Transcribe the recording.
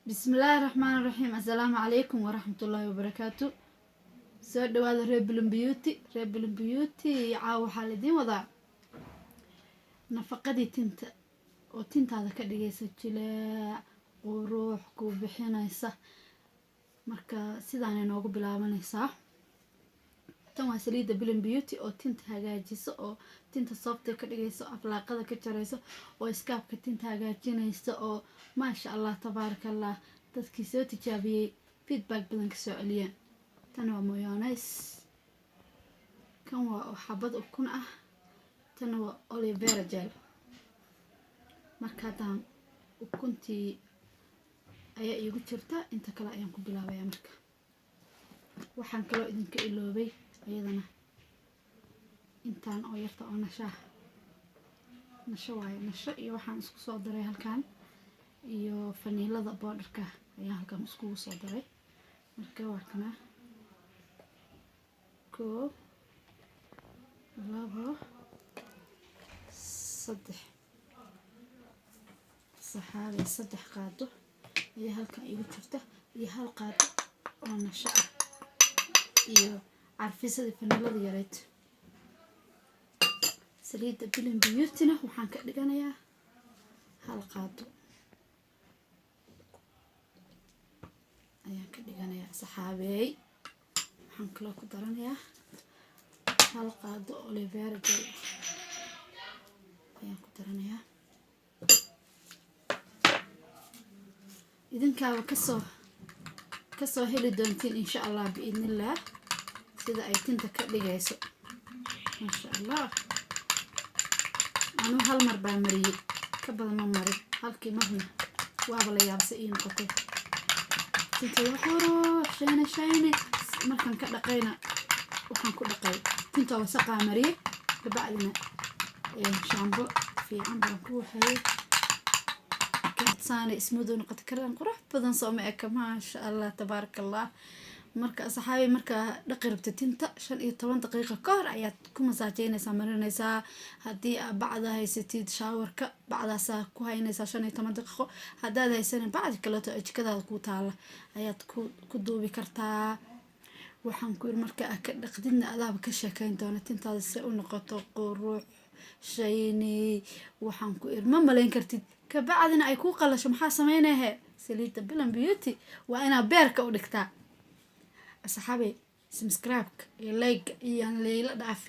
Bismillaahi raxmaani raxiim. Assalaamu calaykum waraxmatullaahi wabarakaatu. Soo dhawaada, reer Bloom Beauty. Reer Bloom Beauty, caawa waxaa laidiin wadaa nafaqadii tinta oo tintaada ka dhigaysa jileec, qurux ku bixinaysa. Marka sidaanay noogu bilaabanaysaa. Tan waa saliidda Bloom Beauty oo tinta hagaajisa, oo tinta soft-ay ka dhigaysa, oo aflaaqada ka jaraysa, oo scalp-ka tinta hagaajinaysa, oo maasha Allah tabaaraka Allah, dadkii soo tijaabiyey feedback badan kasoo celiyeen. Tan waa mayonnaise, kan waa xabad ukun ah, tan waa aloe vera gel. Marka haddaan ukuntii ayaa iigu jirta, inta kale ayaan ku bilaabaya. Marka waxaan kaloo idinka iloobay ayadana intaan oo yarta oo nashaa, nasho waaye, nasho iyo waxaan isku soo daray halkan iyo vanilla-da powder-ka ayaa halkan iskugu soo daray. Marka waa kana: koow, labo, saddex, saxaabay. 3 qaado ayaa halkan iigu jirta iyo hal qaado oo nasho ah iyo carfisadii vanilla-da yareyd. Saliidda Bloom Beauty-na waxaan ka dhiganayaa hal qaado ayaan ka dhiganayaa, saxaabeey. Waxaan kaloo ku daranayaa hal qaado aloe vera gel ah ayaan ku daranayaa. Idinkaaba kasoo heli doontiin insha Allah biidnillaah sida ay tinta ka dhigayso, maasha Allah. Anuu hal mar baa mariyey, ka badan ma marin. Halkii marna waaba la yaabsa ii noqotay. Tinteeda qurux, shiny shiny. Markaan ka dhaqayna, waxaan ku dhaqay tinta wasaqaa mariyey, kabacdina shaambo fiican baan ku waxeeyey. Saana smooth u noqotay, kalan qurux badan sooma eka? Maasha Allah tabaaraka Allah. Marka saxaabi, markaa dhaqi rabta tinta, 15 daqiiqo ka hor ayaad ku masaajeynaysaa, marinaysaa. Haddii aad bacda haysatid shower-ka, bacdaasaa ku haynaysaa 15 daqiiqo. Haddaad haysanin, bacdi kaleeto ee jikadaada ku taala ayaad ku duubi kartaa. Waxaan ku yiri, marka aad ka dhaqdidna, adaaba ka sheekeyn doona tintaada se u noqoto qurux, shiny. Waxaan ku iri, ma malayn kartid. Kabacdina ay kuu qalasho, maxaa sameynahe? Saliidda Bloom Beauty waa inaad beerka u dhigtaa. Asxaabi, subscribe-ka iyo like iyo leyla dhaafi.